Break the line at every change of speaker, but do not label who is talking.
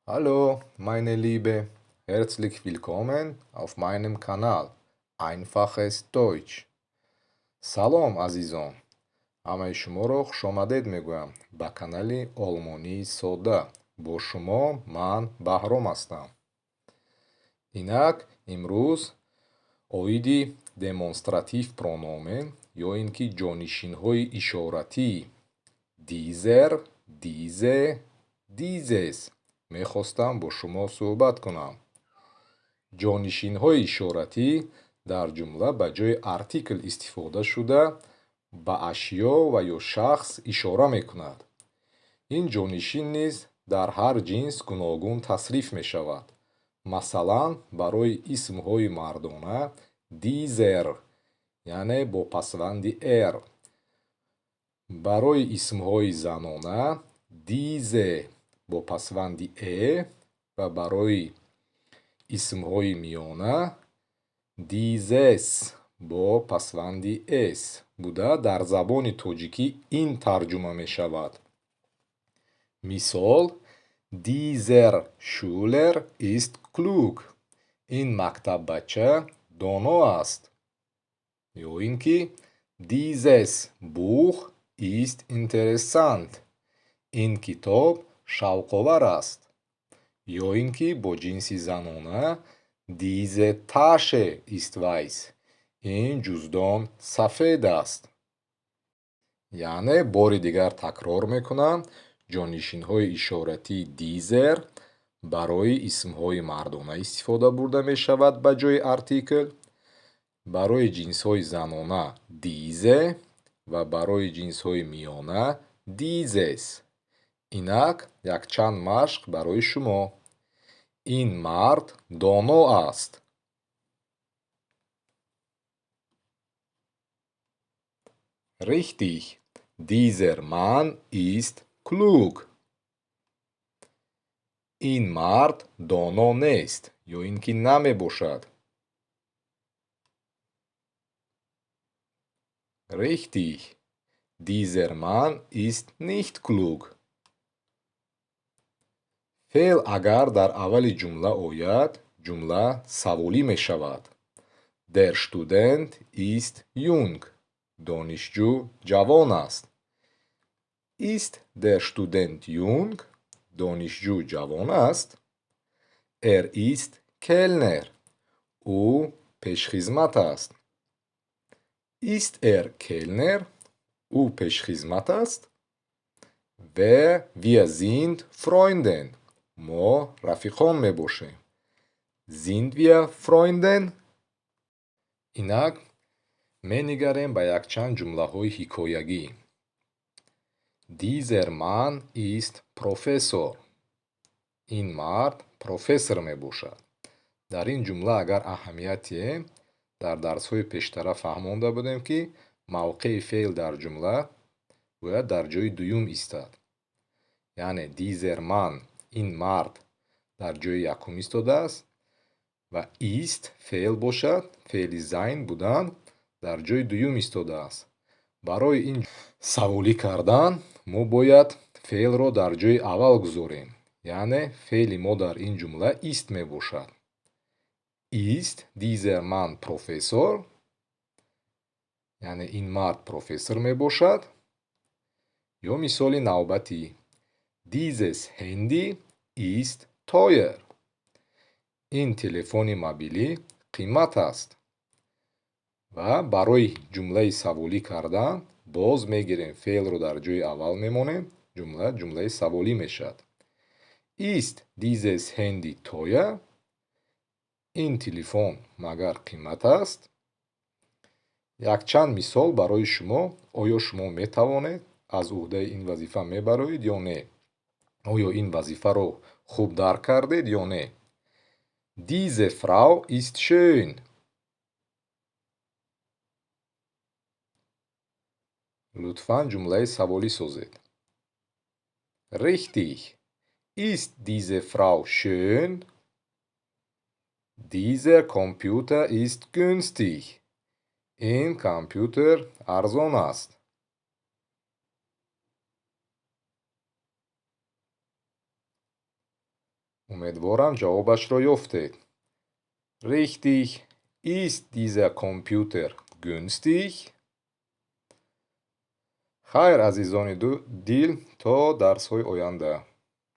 Hallo, meine Liebe, herzlich willkommen auf meinem Kanal Einfaches Deutsch. Салом, азизон! Ҳамаи шуморо хушомадед мегӯям ба канали Олмонии содда. Бо шумо ман Баҳром ҳастам. Инак, имрӯз оиди Demonstrativpronomen ё ин ки ҷонишинҳои ишоратӣ dieser, diese, dieses мехостам бо шумо суҳбат кунам. Ҷонишинҳои ишоратӣ дар ҷумла ба ҷои артикл истифода шуда, ба ашё ва ё шахс ишора мекунад. Ин ҷонишин низ дар ҳар ҷинс гуногун тасриф мешавад. Масалан, барои исмҳои мардона dieser, яъне бо пасванди er. Барои исмҳои занона diese бо пасванди e ва барои исмҳои миёна dieses бо пасванди s буда, дар забони тоҷикӣ ин тарҷума мешавад. Мисол: Dieser Schüler ist klug. Ин мактаббача доно аст. Ё ин ки Dieses Buch ist interessant. Ин китоб шавқовар аст. Ё ин ки бо ҷинси занона Diese Tasche ist weiß. Ин ҷуздон сафед аст. Яъне, бори дигар такрор мекунам, ҷонишинҳои ишоратии dieser барои исмҳои мардона истифода бурда мешавад ба ҷои артикл, барои ҷинсҳои занона diese ва барои ҷинсҳои миёна dieses. Инак, якчанд машқ барои шумо. Ин мард доно аст. Richtig, dieser Mann ist klug. Ин мард доно нест ё ин ки намебошад. Richtig, dieser Mann ist nicht klug. Феъл агар дар аввали ҷумла ояд, ҷумла саволӣ мешавад. Der Student ist jung. Донишҷӯ ҷавон аст. Ist der Student jung? Донишҷӯ ҷавон аст. Er ist Kellner. Ӯ пешхизмат аст. Ist er Kellner? Ӯ пешхизмат аст. Wir sind Freunden. Мо рафиқон мебошем. Sind wir Freunden? Инак, менигарем ба якчанд ҷумлаҳои ҳикоягӣ. Dieser Mann ist Professor. Ин мард профессор мебошад. Дар ин ҷумла агар аҳамият диҳем, дар дарсҳои пештара фаҳмонда будем, ки мавқеи феъл дар ҷумла бояд дар ҷои дуюм истад. Яъне dieser Mann, ин мард, дар ҷои якум истодааст ва ist феъл бошад, феъли sein будан дар ҷои дуюм истодааст. Барои ин саволӣ кардан мо бояд феълро дар ҷои аввал гузорем. Яъне феъли мо дар ин ҷумла ist мебошад. Ist dieser Mann Professor? Яъне ин мард профессор мебошад. Ё мисоли навбатӣ: Dieses Handy ist teuer. Ин телефони мобилӣ қимат аст. Ва барои ҷумлаи саволӣ кардан боз мегирем феълро дар ҷои аввал мемонем, ҷумла ҷумлаи саволӣ мешавад. Ist dieses Handy teuer? Ин телефон магар қимат аст? Якчанд мисол барои шумо. Оё шумо метавонед аз уҳдаи ин вазифа мебароед ё не? Оё ин вазифаро хуб дарк кардед ё не? Diese Frau ist schön. Лутфан ҷумлаи саволӣ созед. Richtig. Ist diese Frau schön? Dieser Computer ist günstig. Ин компютер арзон аст. Умедворам, ҷавобашро ёфтед. Richtig. Ist dieser Computer günstig? Хайр, азизони дил, то дарсҳои оянда.